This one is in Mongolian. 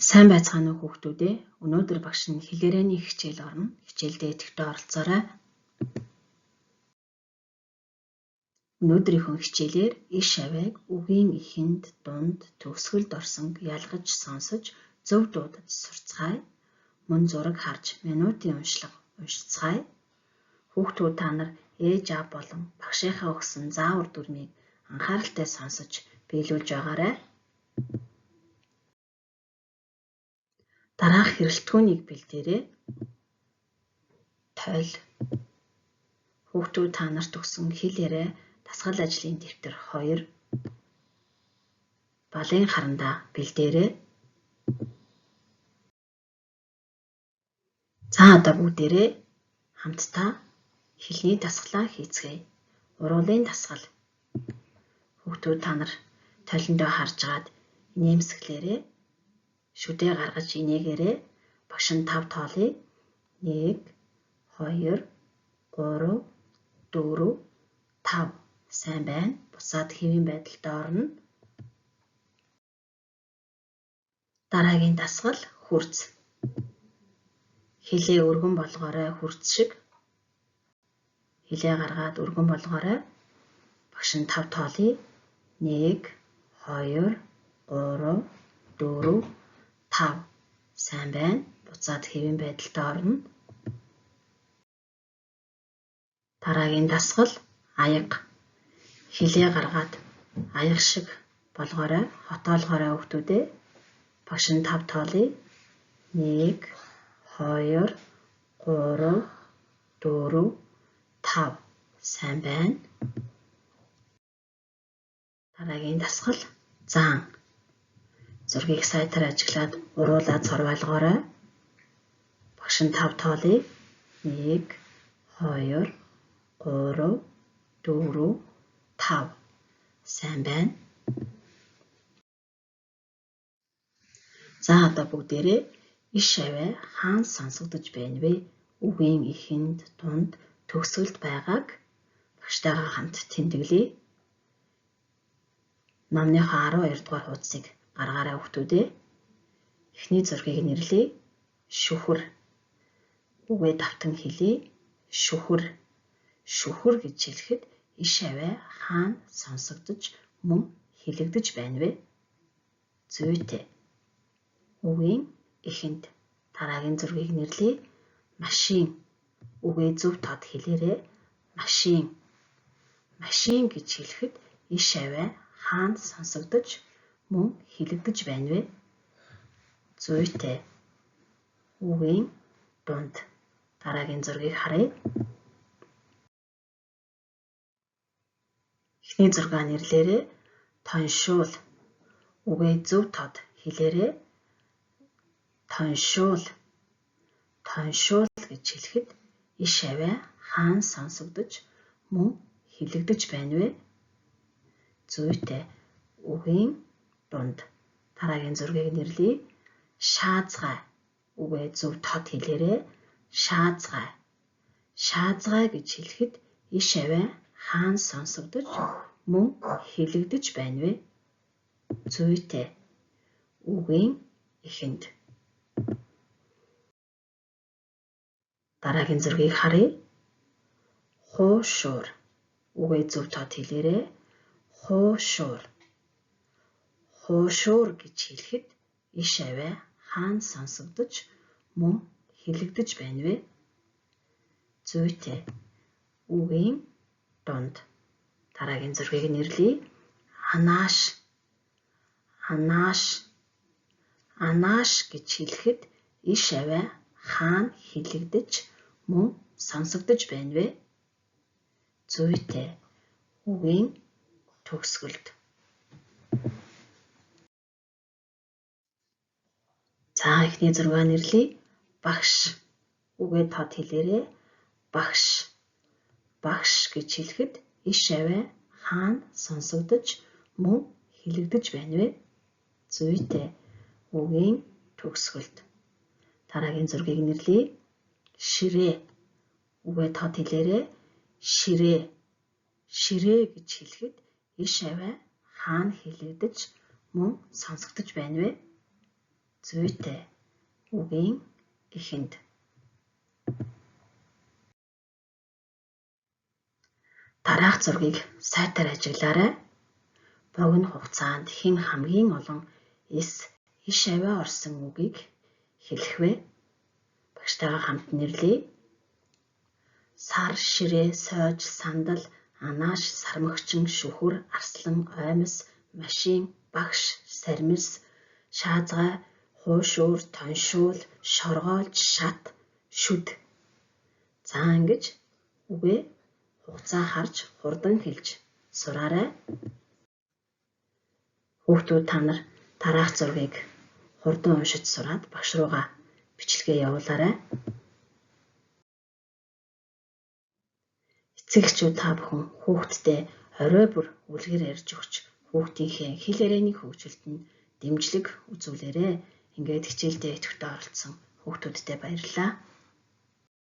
Сайн байцгаана уу хүүхдүүд ээ. Өнөөдөр багш нь хэл ярианы хичээл орно. Хичээлдээ идэвхтэй оролцоорой. Өнөөдрийнхөө хичээлээр иш авиаг үгийн эхэнд, дунд, төгсгөлд орсонг ялгаж сонсож, зөв дуудаж сурцгаая. Мөн зураг харж минутын уншлага уншицгаая. Хүүхдүүд та нар ээж аав болон багшийнхаа өгсөн заавар дүрмийг анхааралтай сонсож биелүүлж байгаарай. Дараах хэрэлтгүүнийг бэлдээрэй. Тойл. Хүүхдүүд та нарт өгсөн хэл яриа дасгал ажлын дэвтэр 2. Балын харандаа бэлдээрэй. За одоо бүгдээрээ хамтдаа хэлний дасгалаа хийцгээе. Уруулын дасгал. Хүүхдүүд та нар толиндоо харж агаад инээмсэглээрэй. Шүдээ гаргаж инээгээрэй. Багш нь 5 тоолъё. 1 2 3 4 5. Сайн байна. Буцаад хэвийн байдалд орно. Дараагийн дасгал хөрц. Хилээ өргөн болгоорой хөрц шиг. Хилээ гаргаад өргөн болгоорой. Багш нь 5 тоолъё. 1 2 3 4 5. Сайн байна. Буцаад хэвийн байдалд орно. Дараагийн дасгал аяга. Хилээ гаргаад аяга шиг болгоорой, хотоолгоорой хүүхдүүдээ. Багш нь 5 тоолъё. 1 2 3 4 5. Сайн байна. Дараагийн дасгал заан. Зургийг сайтар ажиглаад уруулаа цорвойлгоорой. Багш нь 5 тоолъё. 1 2 3 4 5. Сайн байна. За одоо бүгдээрээ иш авиа хаана сонсогдож байна вэ? Үгийн эхэнд, дунд, төгсгөлд байгааг багштайгаа хамт тэмдэглэе. Номныхоо 12 дугаар хуудсыг гаргаарай хүүхдүүдээ. Эхний зургийг нэрлэе. Шүхэр. Үгээ давтан хэлье. Шүхэр. Шүхэр гэж хэлэхэд иш авиа хаана сонсогдож мөн хэлэгдэж байна вэ? Зүйтэй. Үгийн эхэнд. Дараагийн зургийг нэрлэе. Машин. Үгээ зөв тод хэлээрэй. Машин. Машин гэж хэлэхэд иш авиа хаана сонсогдож мөн хэлэгдэж байна вэ? Зүйтэй. Үгийн дунд. Дараагийн зургийг харъя. Эхний зургаа нэрлээрэй. Тоншуул. Үгээ зөв тод хэлээрэй. Тоншуул. Тоншуул гэж хэлэхэд иш авиа хаана сонсогдож мөн хэлэгдэж байна вэ? Зүйтэй. Үгийн дунд. Дараагийн зургийг нэрлэе. Шаазгай. Үгээ зөв тод хэлээрэй. Шаазгай. Шаазгай гэж хэлэхэд иш авиа хаана сонсогдож мөн хэлэгдэж байна вэ? Зүйтэй. Үгийн эхэнд. Дараагийн зургийг харъя. Хуушуур. Үгээ зөв тод хэлээрэй. Хуушуур. Хуушуур гэж хэлэхэд иш авиа хаана сонсогдож мөн хэлэгдэж байна вэ? Зүйтэй. Үгийн дунд. Дараагийн зургийг нэрлэе. Анааш. Анааш. Анааш гэж хэлэхэд иш авиа хаана хэлэгдэж мөн сонсогдож байна вэ? Зүйтэй. Үгийн төгсгөлд. За эхний зургаа нэрлэе. Багш. Үгээ тод хэлээрэй. Багш. Багш гэж хэлэхэд иш авиа хаана сонсогдож мөн хэлэгдэж байна вэ? Зүйтэй. Үгийн төгсгөлд. Дараагийн зургийг нэрлэе. Ширээ. Үгээ тод хэлээрэй. Ширээ. Ширээ гэж хэлэхэд иш авиа хаана хэлэгдэж мөн сонсогдож байна вэ? Зүйтэй. Үгийн эхэнд. Дараах зургийг сайтар ажиглаарай. Богино хугацаанд хэн хамгийн олон эс, иш авиа орсон үгийг хэлэх вэ? Багштайгаа хамт нэрлэе. Сар, ширээ, сойж, сандал, анааш, сармагчин, шүхэр, арслан, оймс, машин, багш, сармис, шаазгай, хуушуур, тоншуул, шоргоолж, шат, шүд. За ингэж үгээ хугацаа харж хурдан хэлж сураарай. Хүүхдүүд та нар дараах зургийг хурдан уншиж сураад багш руугаа бичлэгээ явуулаарай. Эцэг эхчүүд та бүхэн хүүхдтэй орой бүр үлгэр ярьж өгч хүүхдийнхээ хэл ярианы хөгжилд нь дэмжлэг үзүүлээрэй. Ингээд хичээлдээ идэвхтэй оролцсон хүүхдүүдтэй баярлалаа.